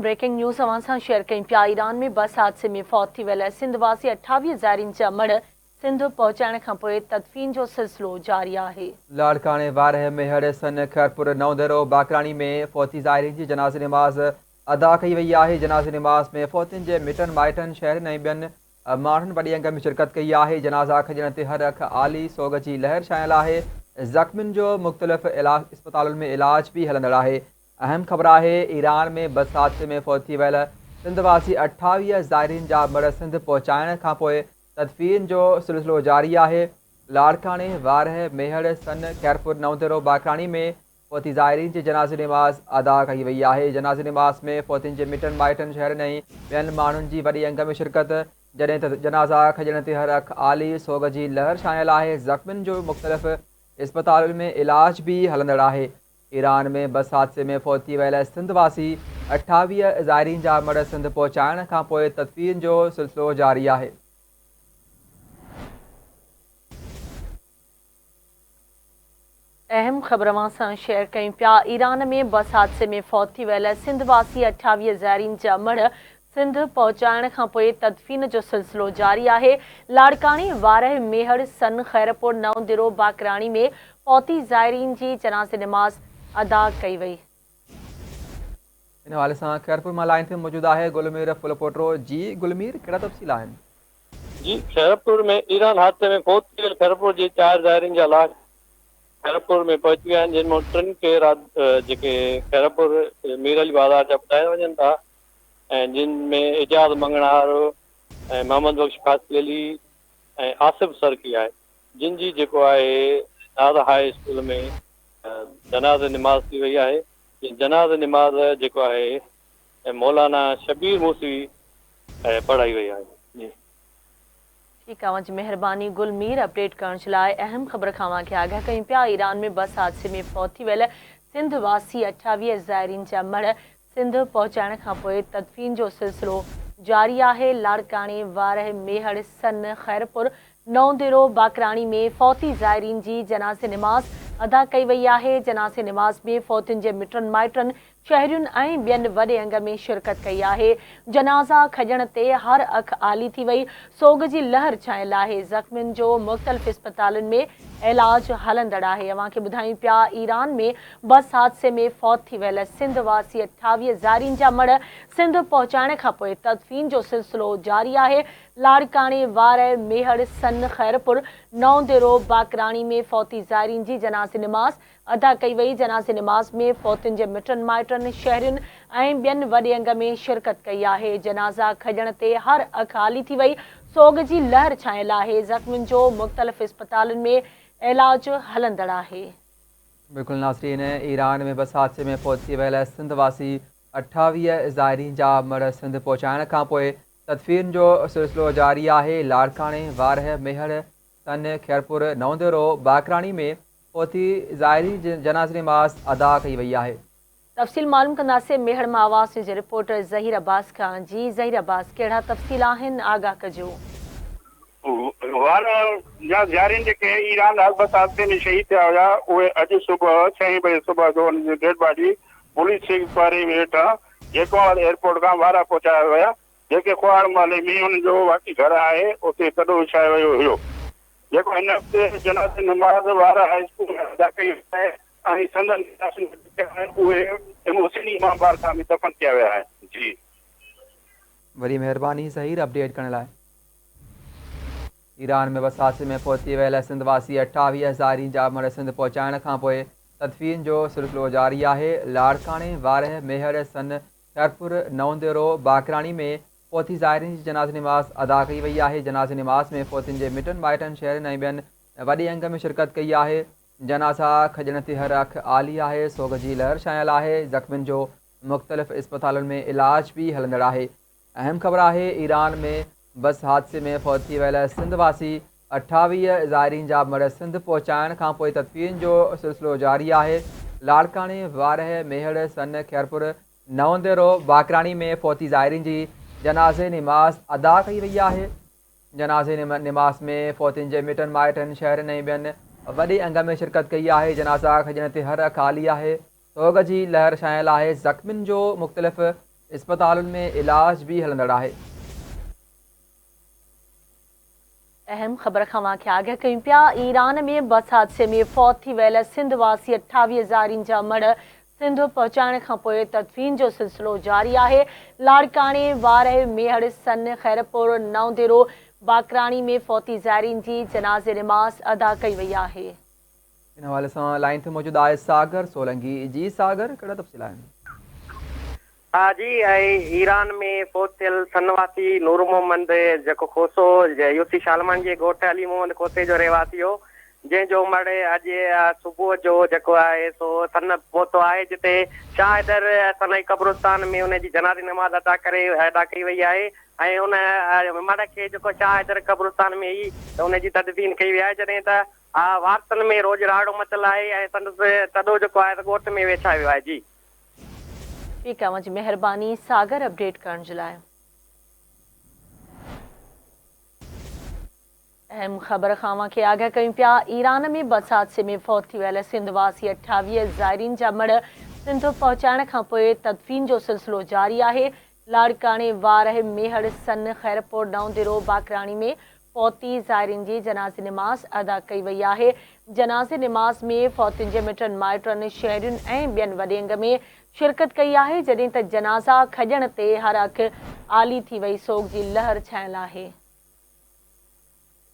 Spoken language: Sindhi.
بريڪنگ نيوز اوهان سان شيئر ڪيون پيا ايران ۾ بس حادثي ۾ فوت ٿي ويل سنڌ واسي 28 زائرين جا مڙهه سنڌ پهچائڻ کانپوء تدفين جو سلسلو جاري آهي. لاڙڪاڻي، وارهه، ميهڙ، سن، خيرپور، نئون ديرو، باقراڻي ۾ فوتي زائرين جي جنازي نماز ادا ڪئي وئي آهي، جنازي نماز ۾ فوتين جي مٽن مائٽن، شهرين ۽ ٻين ماڻهن وڏي انگ ۾ شرڪت ڪئي آهي، جنازا کڄڻ تي هر اک آلي سوڳ جي لهر ڇانيل آهي، زخمين جو مختلف اسپتالن ۾ علاج به هلندڙ آهي، اهم خبر آهي ايران ۾ بس حادثي ۾ فوت ٿي ويل سنڌ واسي 28 زائرين جا مڙهه سنڌ پهچائڻ کانپوء تدفين جو سلسلو جاري آهي لاڙڪاڻي، وارهه، ميهڙ، سن، خيرپور، نئون ديرو، باقراڻي ۾ فوتي زائرين جي جنازي نماز ادا ڪئي وئي آهي جنازي نماز ۾ فوتين جي مٽن مائٽن شهرين ۽ ٻين ماڻهن جي وڏي انگ ۾ شرڪت جڏهن ته جنازا کڄڻ تي هر اک آلي سوڳ جي لهر ڇانيل آهي زخمين جو مختلف اسپتالن ۾ علاج به هلندڙ آهي ايران ۾ بس حادثي ۾ فوت ٿي ويل سنڌ واسي 28 زائرين جا مڙهه سنڌ پهچائڻ کانپوء تدفين جو سلسلو جاري آهي. اهم خبر اوهان سان شيئر ڪيون پيا ايران ۾ بس حادثي ۾ فوت ٿي ويل سنڌ واسي 28 زائرين جا مڙهه سنڌ پهچائڻ کانپوء تدفين جو سلسلو جاري آهي، لاڙڪاڻي، وارهه، ميهڙ، سن، خيرپور، نئون ديرو، باقراڻي ۾ فوتي زائرين جي جنازي نماز ادا ڪئي وئي. ان حوالي سان خيرپور مان لائين تي موجود آهي گل مير ڦلپوٽو جي گل مير ڪهڙا تفصيل آهن؟ جي خيرپور ۾ ايران حادثي ۾ فوت ٿي ويل خيرپور جي چار زائرين جا لاش خيرپور ۾ پهچي ويا آهن جن مان ٽن کي رات جيڪي خيرپور مير علي بازار جا ٻڌايا وڃن ٿا ۽ جن ۾ اعجاز مڱڻهار ۽ محمد بخش خاصخيلي ۽ آصف سرڪي آهي جن جي جيڪو آهي ناز هاء اسڪول ۾ جنازي نماز ٿي وئي آهي جن جنازي نماز جيڪو آهي مولانا شبير موسوي پڙهائي وئي آهي جي. ٺيڪ آ اوهان جي مهرباني گل مير اپڊيٽ ڪرڻ جي لاء اهم خبر کان اوهان کي آگاهه ڪيون پيا ايران ۾ بس حادثي ۾ فوت ٿي ويل سنڌ واسي 28 زائرين جا مڙهه سنڌ پهچائڻ کانپوء تدفين جو سلسلو جاري آهي، لاڙڪاڻي، وارهه، ميهڙ، سن، خيرپور، نئون ديرو، باقراڻي ۾ فوتي زائرين جي جنازي نماز ادا ڪئي وئي آهي، جنازي نماز ۾ فوتين جي مٽن مائٽن، شهرين ۽ ٻين وڏي انگ ۾ شرڪت ڪئي آهي، جنازا کڄڻ تي هر اک آلي ٿي وئي، سوڳ جي لهر ڇانيل آهي، زخمين جو مختلف اسپتالن ۾ علاج هلندڙ آهي، اوهان کي ٻڌايون پيا ايران ۾ بس حادثي ۾ فوت ٿي ويل سنڌ واسي 28 زائرين جا مڙهه سنڌ پهچائڻ کانپوء تدفين جو سلسلو جاري آهي، لاڙڪاڻي، وارهه، ميهڙ، سن، خيرپور، نئون ديرو، باقراڻي ۾ فوتي زائرين جي جنازي نماز ادا ڪئي وئي، جنازي نماز ۾ فوتين جي مٽن مائٽن، شهرين ۽ ٻين وڏي انگ ۾ شرڪت ڪئي آهي، جنازا کڄڻ تي هر اک آلي ٿي وئي، سوڳ جي لهر ڇانيل آهي، زخمين جو مختلف اسپتالن ۾ علاج هلندڙ آهي. بلڪل ناظرين ايران ۾ بس حادثي ۾ فوت ٿي ويل سنڌ واسي 28 زائرين جا مڙهه سنڌ پهچائڻ کانپوء تدفين جو سلسلو جاري آهي لاڙڪاڻي، وارهه، ميهڙ، سن، خيرپور، نئون ديرو، باقراڻي ۾ فوتي زائرين جي جنازي نماز ادا ڪئي وئي آهي. تفصيل معلوم ڪنداسين ميهڙ مان آواز نيوز جي رپورٽر ظهير عباس کان جي ظهير عباس ڪهڙا تفصيل آهن آگاهه ڪجو. وارهه جا زيارين جيڪي ايران بس حادثي ۾ شهيد ٿيا هيا اهي اڄ صبح ڇهين بجي صبح جو انهن جي ڊيڊ باڊي پوليس سپاهي هيٺان جيڪب آباد ايئرپورٽ کان وارهه پهچايا ويا جيڪي کوهاڙ محلي ۾ انهن جو واقعي گهر آهي اتي تڏو وڇايو ويو هيو جيڪو هن هفتي جنازي نماز وارهه هاء اسڪول ۾ ادا ڪئي وئي آهي. ۽ سندن لاشون جيڪي آهن اهي حسيني امام بارگاهه ۾ دفن ڪيا ويا آهن. جي. وڏي مهرباني ظهير اپڊيٽ ڪرڻ لاء. ايران ۾ بس حادثي ۾ فوت ٿي ويل سنڌ واسي 28 زائرين جا مڙهه سنڌ پهچائڻ کانپوء تدفين جو سلسلو جاري آهي لاڙڪاڻي، وارهه، ميهڙ، سن، خيرپور، نئون ديرو، باقراڻي ۾ فوتي زائرين جي جنازي نماز ادا ڪئي وئي آهي جنازي نماز ۾ فوتين جي مٽن مائٽن شهرين ۽ ٻين وڏي انگ ۾ شرڪت ڪئي آهي جنازا کڄڻ تي هر اک آلي آهي، سوڳ جي لهر ڇانيل آهي، زخمين جو مختلف اسپتالن ۾ علاج به هلندڙ آهي. اهم خبر آهي ايران ۾ بس حادثي ۾ فوت ٿي ويل سنڌ واسي 28 زائرين جا مڙهه سنڌ پهچائڻ کانپوء تدفين جو سلسلو جاري آهي، لاڙڪاڻي، وارهه، ميهڙ، سن، خيرپور، نئون ديرو، باقراڻي ۾ فوتي زائرين جي جنازي نماز ادا ڪئي وئي آهي. جنازي نماز ۾ فوتين جي مٽن مائٽن، شهرين ۽ ٻين وڏي انگ ۾ شرڪت ڪئي آهي، جنازا کڄڻ تي هر اک آلي آهي، سوڳ جي لهر ڇانيل آهي، زخمين جو مختلف اسپتالن ۾ علاج به هلندڙ آهي. اهم خبر کان اوهان کي آگاهه ڪيون پيا، ايران ۾ بس حادثي ۾ فوت ٿي ويل سنڌ واسي 28 زائرين جا مڙهه سنڌ پهچائڻ کانپوء تدفين جو سلسلو جاري آهي، لاڙڪاڻي، وارهه، ميهڙ، سن، خيرپور، نئون ديرو، باقراڻي ۾ فوتي زائرين جي جنازي نماز ادا ڪئي وئي آهي. ان حوالي سان لائين تي موجود آهي ساگر سولنگي، جي ساگر ڪهڙا تفصيل آهن؟ ها جي ۽ ايران ۾ فوت ٿيل سن واسي نور محمد جيڪو کوسو يوسي شالمان جي ڳوٺ علي محمد کوسي جو رهواسي هو جنهن جو مڙهه اڄ صبح جو جيڪو آهي سو سن پهتو آهي جتي شاهه حيدر سنائي قبرستان ۾ ان جي جنازي نماز ادا ڪري ادا ڪئي وئي آهي ۽ ان مڙهه کي جيڪو شاهه حيدر قبرستان ۾ ئي ان جي تدفين ڪئي وئي آهي جڏهن ته وارثن ۾ روڄ راڙو مچل آهي ۽ سندس تڏو جيڪو آهي ڳوٺ ۾ ويڇايو ويو آهي جي. ٺيڪ آ اوهان جي مهرباني ساگر اپڊيٽ ڪرڻ جي لاء. اهم خبر کان اوهان کي آگاهه ڪيون پيا ايران ۾ بس حادثي ۾ فوت ٿي ويل سنڌ واسي 28 زائرين جا مڙهه سنڌ پهچائڻ کانپوء تدفين جو سلسلو جاري آهي لاڙڪاڻي، وارهه، ميهڙ، سن، خيرپور، نئون ديرو، باقراڻي ۾ فوتي زائرين جي جنازي نماز ادا ڪئي وئي آهي. جنازي نماز ۾ فوتين جي مٽن مائٽن، شهرين ۽ ٻين وڏي انگ ۾ شرڪت ڪئي آهي، جڏهن ته جنازا کڄڻ تي هر اک آلي ٿي وئي، سوڳ جي لهر ڇانيل آهي.